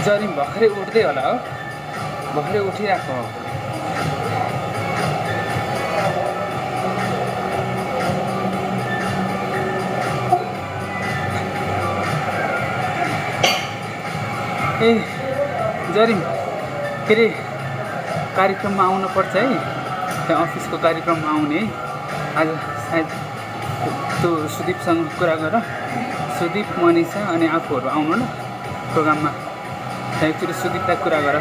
जरिम भर्खरै उठ्दै होला हो, भर्खरै उठिरहेको हो। ए जरिम के अरे कार्यक्रममा आउनुपर्छ है, त्यहाँ अफिसको कार्यक्रममा आउने है। आज सायद त्यो सुदीपसँग कुरा गर, सुदीप, मनिषा अनि आफूहरू आउनु न प्रोग्राममा। त्यहाँ एकचोटि सुदीपलाई कुरा गर।